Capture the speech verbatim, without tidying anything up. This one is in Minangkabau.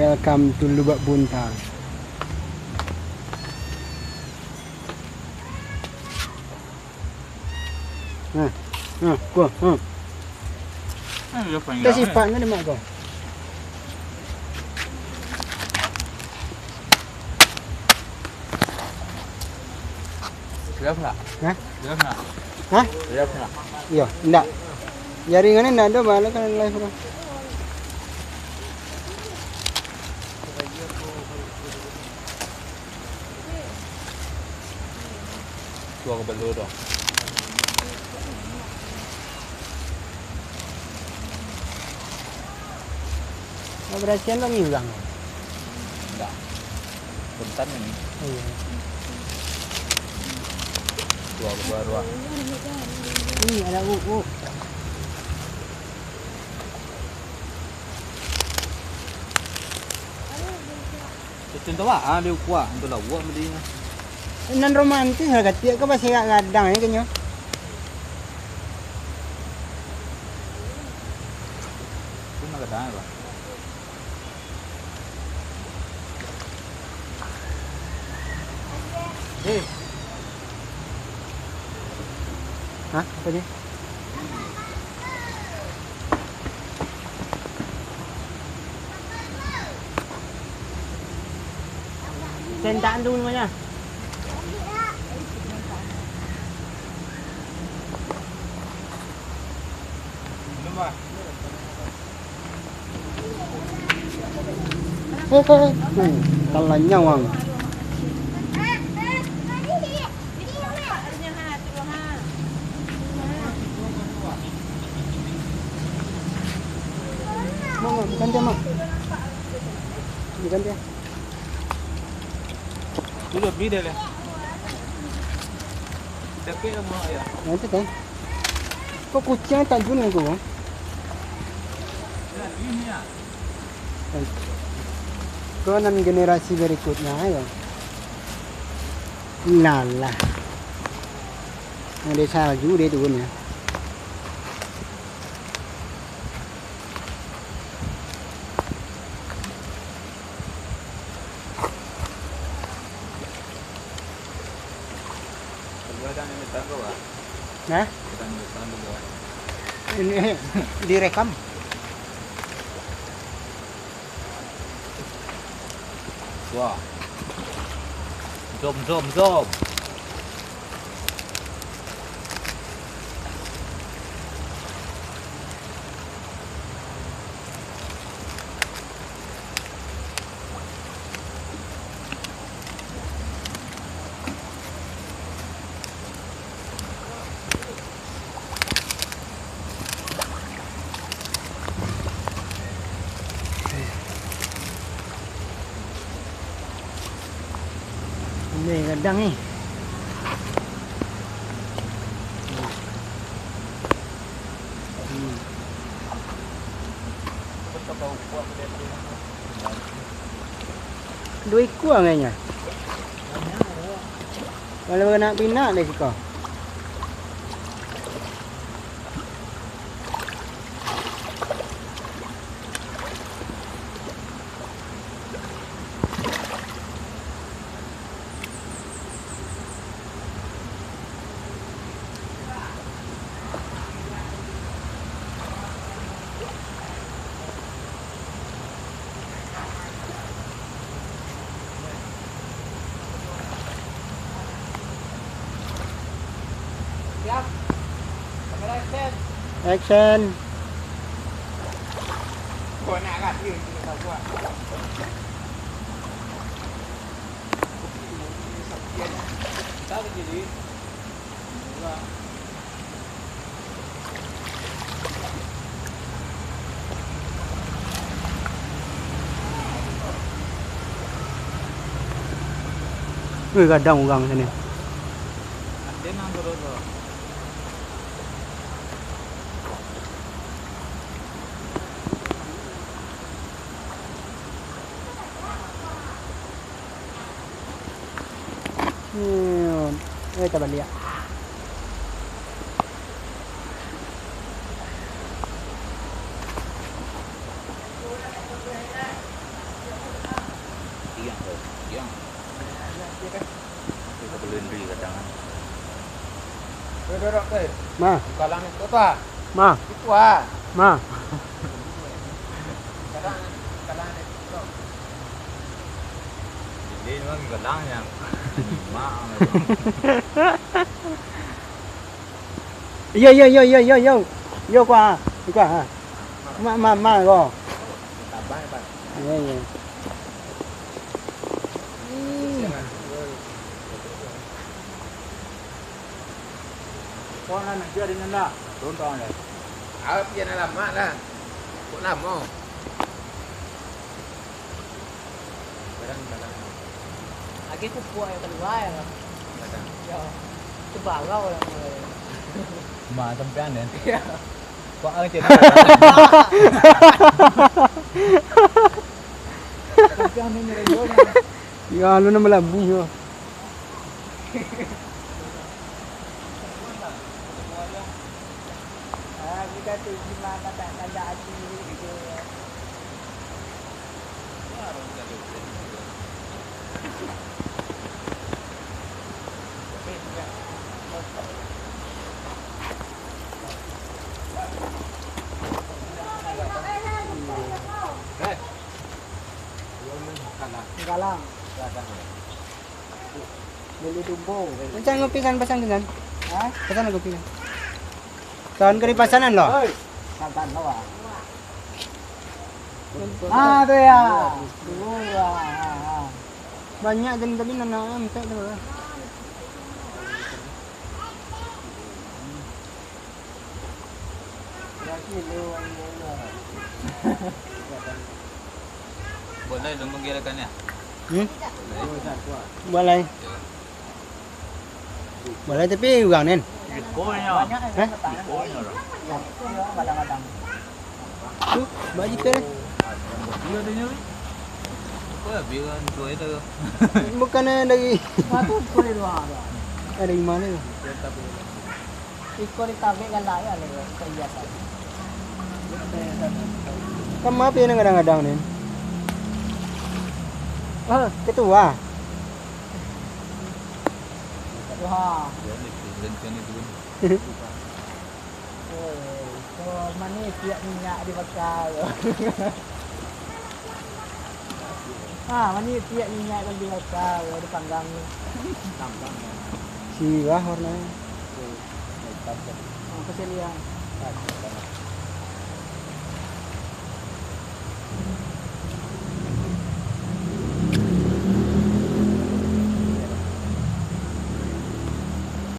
Welcome to Lubak Buntar. Nah, nah, ko, nah. Nah, dia panjang, eh. Kita sipak ni, Mak, ko. Live ndak? Hah? Live ndak? Hah? Live ndak? Iyo, ndak. Jaringannya ndak ada, malah kan live tu. Tuang belo tu. Mau berasihan lagi urang? Ndak. Spontan ini. Iyo. Tuang baru ah. Ini ada uuk. Contoh, ah, di ukua, untuk lawak beli. Nan romantis lah, katiak ka baserak gadang je kanyo. Tu nak gadang apa? Eh. Hah? Apa dia? Sentak tu namanya. Eh, eh, eh. Hmm, talanyau ang. Mak, mak, bukan dia, mak. Bukan dia. Tu lebih dah lah. Capek lah, mak, ya. Nanti kan. Kok kuciang tajun aku, bang? Ko nan generasi berikutnya, yo. Lah, lah. Ada salju dia turun, ya. Hah? Ini direkam. Wah. Zom, zom, zom. Pandai gadang ni. Hmm. Duo ikua agaknyo. Kalau nak pinak deh siko. Siap. Kamera action. Action. Kau nak kan? Dia, dia tak buat. Weh, gadang urang siko. Hmm, eh, tabaliak. Ulun dui kadang. Duduk, duduk, duduk. Ma. Kalang itu tu ah. Ma. Itu ah. Ma. Kadang, kadang ada itu. Jadi memang kadangnya. Ma. Yo, yo, yo, yo, yo, yo. Yo, kuah, kuah, ha. Ma, ma, ma, ko. Tabang, Pak. Yo, yo. Hmm. Kau nak nanti ada nanda. Tontong deh. Awak pian lama lah. Kok lama? Kadang, kadang. Lagi pupuk yang keluar ya. Kadang. Ya. Itu barau lah mulai. Ma, sampean, ya? Iya. Kok angin cina? Sampean ni nyerempet. Ya, lu nama labu, ya. Ah, kita tu gimana tak ada hati gitu ya. Galang. Beli tumbo. Macam ngopi san, pasan ke san? Hah? Pasan ngopi san. Kawan kari pasanan lo. Oi. Santan lo, ah. Ah, tu ya. Dulu, ah, ah, ah. Banyak jadi tadi nana empek tu. Boleh dong menggerakkannya? Hmm? Boleh. Boleh, tapi urang nen. Iko nyo. Hah? Iko nyo lah. Tu, baju tu. Iya, ada nyo. Iko lah, biar orang tua itu. Bukan dari. Satu iko dari luar tu. Ada di mana tu? Iko ditabek galak ya, lego perhiasan. Kamu apa yang kadang-kadang ni? Ah, ketua. Wah. Oh, so, mani tiap minyak dibakar. Ah, mani tiap minyak kan dibakar, dipanggang. Sirah warnanya. Oh, kasihan dia.